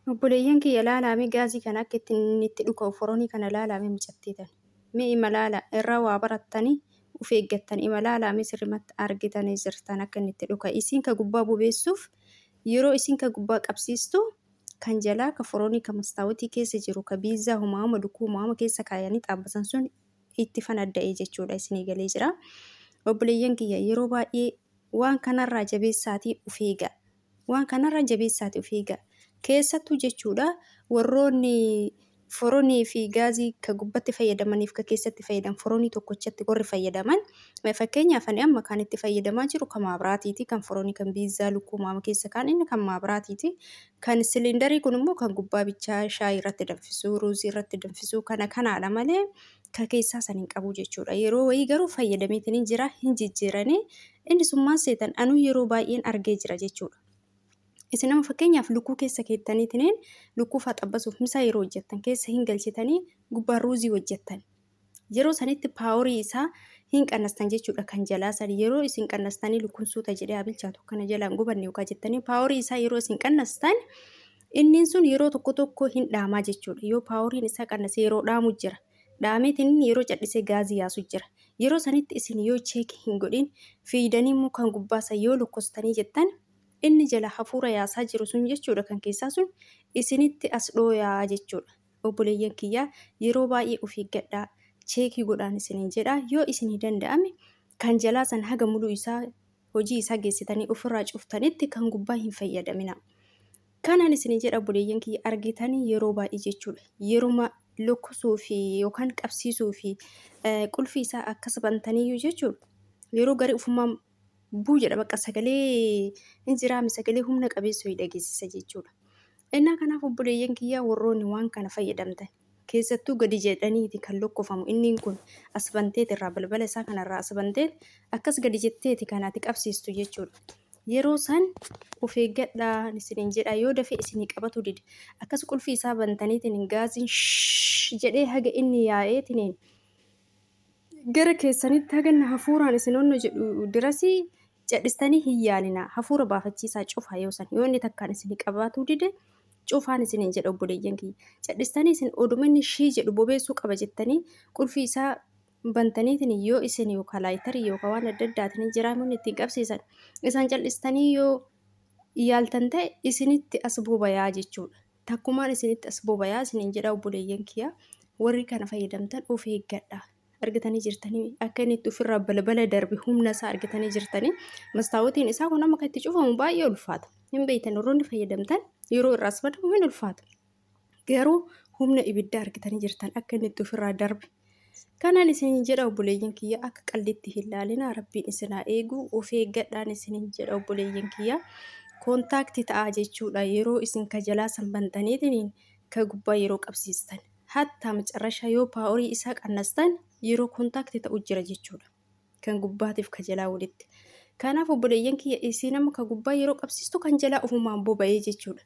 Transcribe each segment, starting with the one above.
Obboleeyyan kiyya, laalaame gaazii kana akka inni itti dhuka'u, foronii kana laalaame micattii tan. Mee ima laala, irraa waa barattanii uf eeggattan. Ima laalaame, sirrimatti argitanii jirtan akka inni itti dhuka'e. Isiin ka gubbaa bobeessuuf yeroo isiin ka gubbaa qabsiistu, kan jalaa ka foronii ka mastaawotii keessa jiru, ka biizzaa humaama lukkuu humaama keessa kaayanii xaabbasan sun itti fanadda'ee jechuudha, isinii galee jira. Obboleeyyan kiyya, yeroo baay'ee waan kanarraa jabeessaatii uf eegaa. Waan kanarraa jabeessaatii of eegaa. Keessattuu jechuudha, warroonni foronii fi gaazii ka gubbatti fayyadamaniif ka keessatti fayyadaman, foronii tokkochatti warri fayyadaman, fakkeenyaaf ani amma kan itti fayyadamaa jiru kan maabiraatiiti. Kan foronii kan biizzaa lukkuu maama keessa kaan inni kan maabiraatiiti. Kan siliindarii kun immoo kan gubbaa bichaa, shaayii irratti danfisuu, ruuzii irratti danfisuu, kana kanaadha malee ka keessaa san hin qabu jechuudha. Yeroo wayii garuu fayyadameetiin jira, hin jijjiiranii inni sun maal seetan, anuu yeroo baay'een argee jira jechuudha. Isin amma fakkeenyaaf lukkuu keessa keettaniitiin lukkuu faa xabbasuuf misaa yeroo hojjettan keessa hin galchitanii, gubbaan ruuzii hojjettan. Yeroo sanitti paaworii isaa hin qannastan jechuudha kan jalaa san. Yeroo isin qannastanii lukkuun suuta jedhee haa bilchaatu, kana jalaan gubanne yookaan jettanii paaworii isaa yeroo isin qannastan, inni sun yeroo tokko tokko hin dhaamaa jechuudha. Yoo paaworiin isaa qannase yeroo dhaamu jira. Dhaameetiin yeroo cadhisee gaazii yaasu jira. Yeroo sanitti isin yoo check hin godhin fiidanii immoo kan gubbaa san yoo lokkostanii jettan, inni jala hafuura yaasaa jiru sun jechuudha, kan keessaa sun isinitti as dhooyaa jechuudha. Obboleeyyan kiyyaa, yeroo baay'ee of eeggadhaa, check godhaan isiniin jedha. Yoo isinii danda'ame kan jalaa san haga muluu isaa hojii isaa geessitanii ofirraa cuftanitti kan gubbaa hin fayyadamina. Kanaan isinii jedha obboleeyyan kiyya, argitanii yeroo baay'ee jechuudha. Yeruma lokkosuu fi yookaan qabsiisuu fi qulfii isaa akkas bantaniyyuu jechuudha. Yeroo garii ufumaan buu jedha, bakka sagalee hin jiraame, sagalee humna qabeessa wayii dhageessisa jechuudha. Innaa kanaaf obboleeyyan kiyyaa, warroonni waan kana fayyadamtan, keessattuu gadi jedhaniiti kan lokkofamu inni kun, as banteet irraa balbala isaa kanarraa as banteet akkas gadi jetteeti kan ati qabsiistu jechuudha. Yeroo san of eeggadhaa isiniin jedha. Yoo dafee isinii qabatu dide, akkas qulfii isaa bantaniitiin gaaziin shhh jedhee haga inni yaa'eetiniin gara keessanitti haga inni hafuuraan isin onno jedhu dirasii cadhistanii hin yaalina. Hafuura baafachiisaa cufaa. Yoo san yoo inni takkaan isinii qabaatuu dide, cufaan isiniin jedha obboleeyyan kiyya. Cadhistanii isin oduma inni shii jedhu bobeessuu qaba jettanii qulfii isaa bantaniitiin, yoo isin yookaan laayitarii yookaan waan adda addaatiin jiraamuun ittiin qabsiisan isaan cal'istanii yoo yaaltan ta'e, isinitti as bobayaa jechuudha. Takkumaan isinitti as bobayaa isiniin jedha obboleeyyan kiyya, warri kana fayyadamtan of eeggadha. Argitanii jirtanii akka inni itti ofirraa balbala darbe, humna isaa argitanii jirtanii. Mastaawotiin isaa kun amma kan itti cufamu baay'ee ulfaata. Hin beektan, warroonni fayyadamtan yeroo irraa as badamu hin ulfaata. Garuu humna ibiddaa argitanii jirtan akka inni itti ofirraa darbe. Kanaan isiniin jedha obboleeyyan kiyya, akka qallitti hin laalina. Rabbiin isin haa eegu, of eeggadhaan isiniin jedha obboleeyyan kiyya. Contact ta'aa jechuudha yeroo isin ka jalaa san bantaniitiin ka gubbaa yeroo qabsiistan. Hatta macarrashaa yoo paaworii isaa qannastan yeroo contact ta'u jira jechuudha. Kan gubbaatiif ka jalaa walitti. Kanaaf obboleeyyan kiyya, isin amma ka gubbaa yeroo qabsiistu kan jalaa ofumaan boba'ee jechuudha.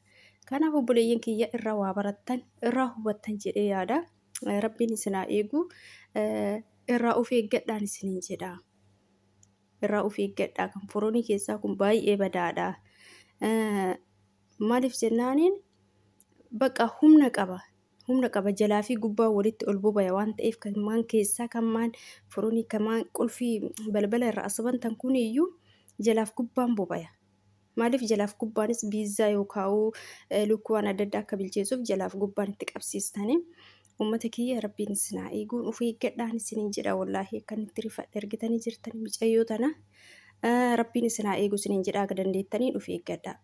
Kanaaf obboleeyyan kiyya, irraa waa barattan, irraa hubattan jedhee yaada. Rabbiin isin haa eegu. Irraa of eeggadhaan isiniin jedha. Irraa of eeggadhaa, kan foronii keessaa kun baay'ee badaadha. Maaliif jennaaniin, bakka humna qaba. Humna qaba, jalaa fi gubbaa walitti ol bobaya waan ta'eef, kan maan keessaa, kan maan foronii, kan maan qulfii balbala irraa as bantan kun iyyuu jalaaf gubbaan bobaya. Maaliif, jalaaf gubbaanis biizzaa yookaan lukkuu waan adda addaa akka bilcheessuuf jalaaf gubbaan itti qabsiistanii. Uummata kiyya, rabbiin isin haa eeguun, of eeggadhaan isiniin jedha. Wallaahi akkan itti rifadhe argitanii jirtanii micayyoo tana. Rabbiin isin haa eegu isiniin jedha, akka dandeettanii of eeggadhaa.